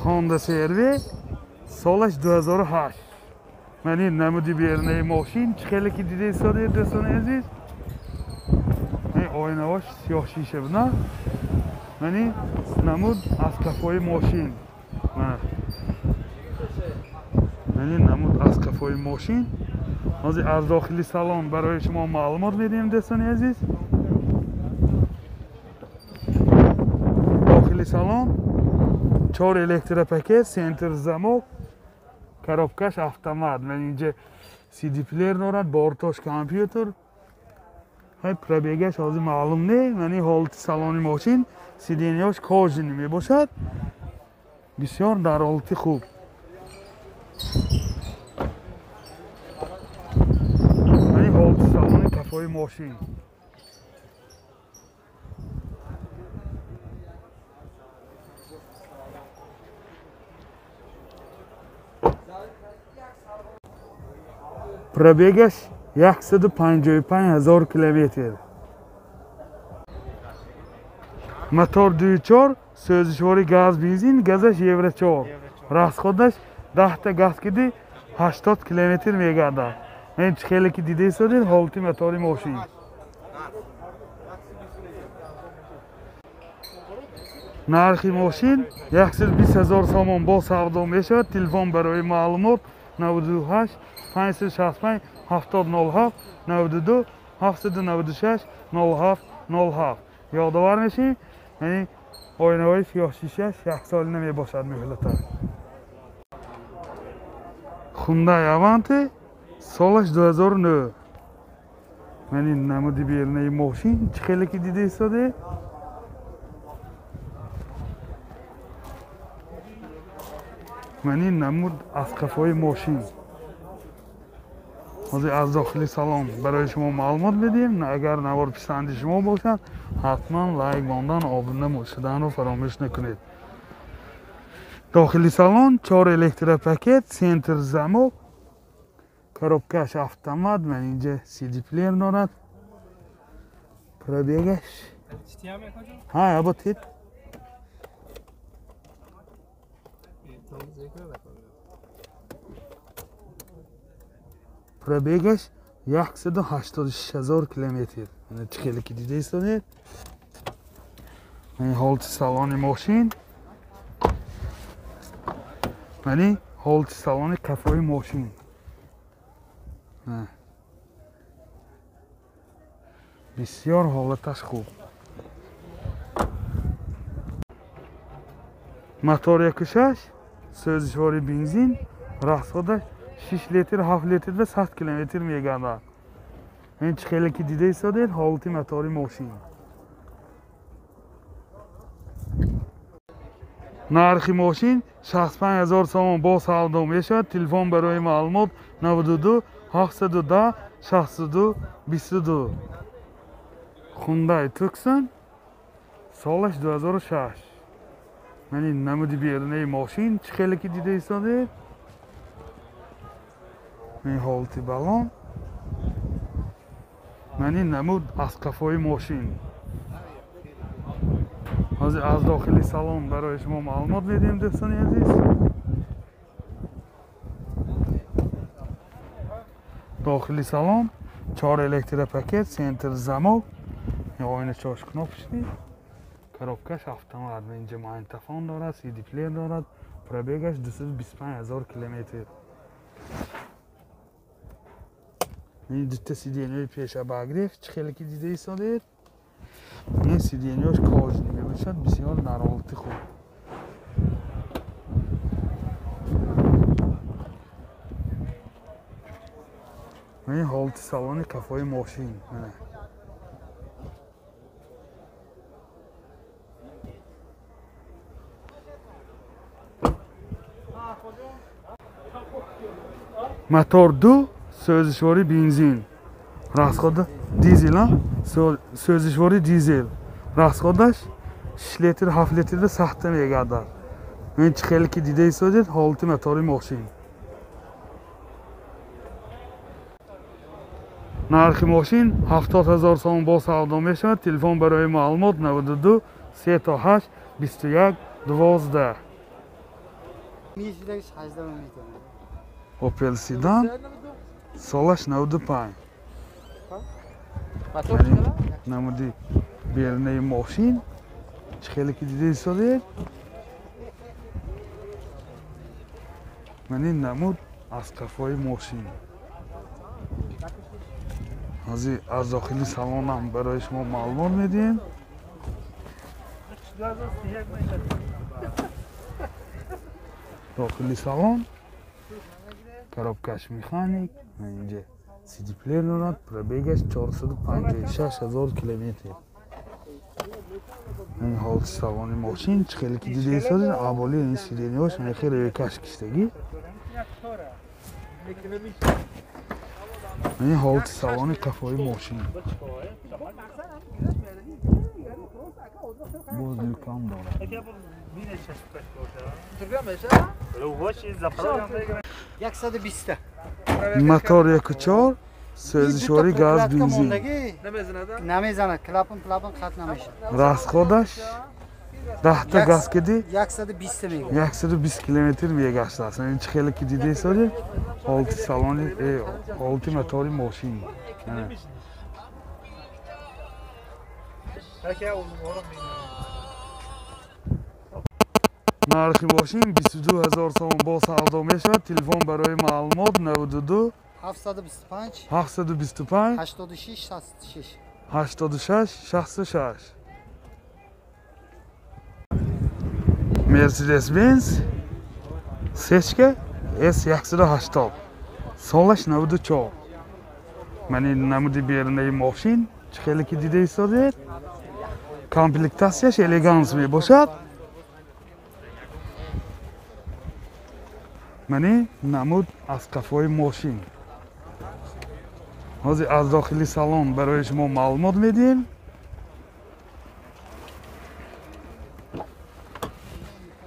Honda CR-V солаш 2008. Ман ин намуди берунаи мошин чӣ хеле ки дида истодаед, дӯстони азиз. Ин оинаҳош сиёҳ шиша буд, на? Ман ин намуд аз кафои мошин. Ман ин намуд аз кафои мошин. Ҳозир аз дохили салон барои шумо маълумот медиҳем, дӯстони азиз. Дохили салон 4 электропакет, центр замок, коробкаш автомат. Ман инҷа CD плеер дорад, бортош компютер. Ҳай пробегаш ҳозир маълум не. Ман ин ҳолати салони мошин, сиденьяш кожини мебошад. Бисёр дар ҳолати хуб. Ман ин ҳолати салони кафои мошин. Пробегаш 155 000 километр. Мотор 2.4, сӯзишвори газ бензин, газаш Евро 4. Расходаш 10 та газ киди 80 километр мегардад. Ин чӣ хеле ки дида истодед ҳолати мотори мошин. Нархи мошин 120 000 сомон бо савдо мешавад. Телефон барои маълумот 98 565 7007 92 796 07 07. Ёдовар мешем, яъне оинаҳои сиёҳшишаш яксолина мебошад муҳлата. Hyundai Avante солаш 2009. Ман ин намуди берунаи мошин чӣ хеле ки дида истодед. Ман ин намуд аз қафои мошин. Ҳозир аз дохили салон барои шумо маълумот медиҳем. Агар навор писанди шумо бошад, ҳатман лайк мондан, обуна шуданро фаромӯш накунед. Дохили салон 4 электропакет, центр замок, коробкаш автомат. Ман инҷа CD плеер дорад. Пробегаш ҳа ябо тит. Пробегаш 186 000 километр. Чӣ хеле ки дида истодед. Ман ҳолати салони мошин. Ман ҳолати салони кафои мошин. Бисёр ҳолаташ хуб. Мотор 1.6, сӯзишвори бензин, расходаш 6 литр, 7 литр ва 100 километр мегардад. Ин чӣ хеле ки дида истодед ҳолати мотори мошин. Нархи мошин 65 000 сомон бо савдо мешавад. Телефон барои маълумот 92 710 62 22. Hyundai Tucson солаш 2006. Ман ин намуди берунаи мошин чӣ хеле ки дида истодед. Ин ҳолати балон. Ман ин намуд аз қафои мошин. Ҳозир аз дохили салон барои шумо маълумот медиҳем, дӯстони азиз. Дохили салон 4 электропакет, центр замок, оина 4 кнопочный, коробкаш автомат. Инҷа магнитофон дорад, CD плеер дорад. Пробегаш 225 000 километр. Ин дута сиденьяи пеша обогрев, чӣ хеле ки дида истодед. Ин сиденьяш кожини мебошад, бисёр дар ҳолати хуб. Ин ҳолати салони кафои мошин. Мотор 2, сӯзишвори бензин. Расхода дизел, сӯзишвори дизел. Расходаш 6 литр, 7 литр ва 100 мегардад. Ин чӣ хеле ки дида истодед ҳолати мотори мошин. Нархи мошин 70 000 сомон бо савдо мешавад. Телефон барои маълумот 92 38 21 12. Opel Sedan солаш 95. Намуди бернаи мошин чӣ хеле ки дида истодед. Ман ин намуд аз қафои мошин. Ҳозир аз дохили салонам барои шумо маълумот медиҳем. Дохили салон коробкаш механик, инҷа CD плеер дорад, пробегаш 456 ҳазор километр. Ин ҳолати салони мошин чӣ хеле ки дида истодед, аввали ин сидениҳош хеле рӯйкаш киштагӣ. Ин ҳолати салони қафои мошин. Боз люкам дорад. 120. Мотор 1.4, сӯзишворӣ газ бензин. Намезанад, клапан хат намешавад. Расходаш 10 газ киди 120 мегардад. 120 километр мегаштааст. Ин чӣ хеле ки дида истодед, ҳолати салони ҳолати мотори мошин. Нархи мошин 22 ҳазор сомон бо савдо мешавад. Телефон барои маълумот 92 725 725 86 66 86 66. Mercedes-Benz Сечка S180 солаш 94. Ман ин намуди берунаи мошин чӣ хеле ки дида истодед, комплектатсияш элеганс мебошад. Ман ин намуд аз қафои мошин. Ҳозир аз дохили салон барои шумо маълумот медиҳем.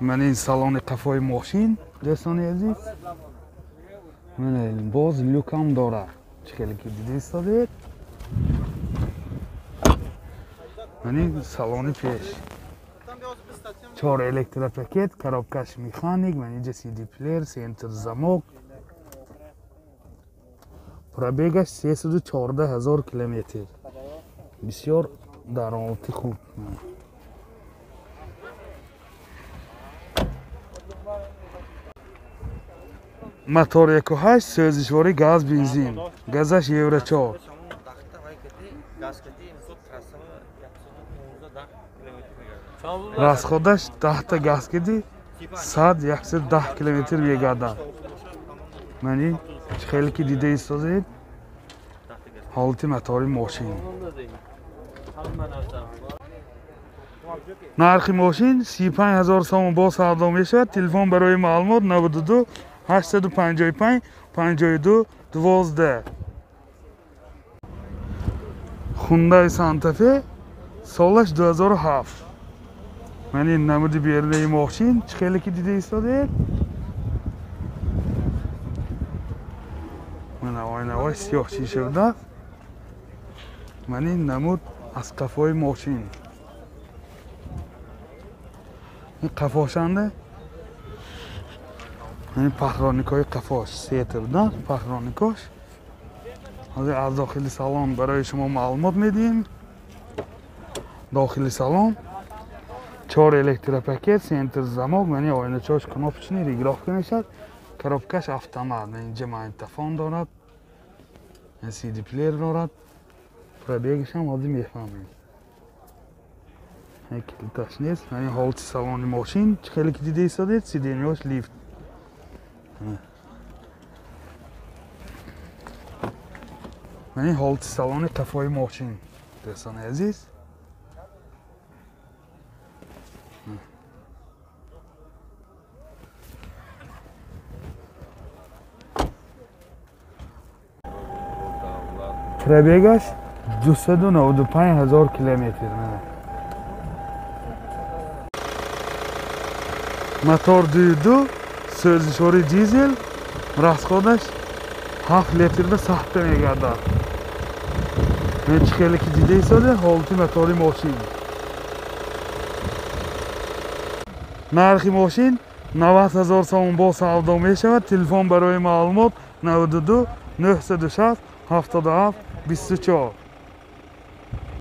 Ман ин салони қафои мошин, дӯстони азиз. Ман боз люкам дорад. Чӣ хеле ки дида истодед. Ман ин салони пеш. 4 электропакет, коробкаш механик, ман инҷа CD плеер, центр замок. Пробегаш 314 ҳазор километр. Бисёр дар ҳолати хуб. Мотор 1.8, сӯзишворӣ газ бензин. Газаш Евро 4. Расходаш 10 газ киди 100-110 километр мегардад. Ман ин хеле ки дида истодед, ҳолати мотори мошин. Нархи мошин 35 ҳазор сомон бо савдо мешавад. Телефон барои маълумот 92 855 52 12. Hyundai Santa Fe солаш 2007. Ман ин намуди берунаи мошин чӣ хеле ки дида истодед. Ман оинаҳои сиёҳ шиша буда. Ман ин намуд аз қафои мошин. Ин қафошанда ин пахроникҳои қафош сета буда, пахроникош. Ҳозир аз дохили салон барои шумо маълумот медиҳем. Дохили салон 4 электропакет, центр замок, ман ин оиначаҳош кнопочный регулировка мешавад. Коробкаш автомат, ман инҷа магнитофон дорад, CD плеер дорад. Пробегашам ҳозир мефаҳмем. Килиташ нест. Ман ин ҳолати салони мошин чӣ хеле ки дида истодед, сидениҳош лифт. Ман ин ҳолати салони қафои мошин, дӯстони азиз. Пробегаш 295 ҳазор километр. Мотор 2.2, сӯзишворӣ дизел, расходаш 7 литрда сахта мегардад. Ман чӣ хеле ки дида истодед, ҳолати мотори мошин. Нархи мошин 90 ҳазор сомон бо савдо мешавад. Телефон барои маълумот 92 960 77 24.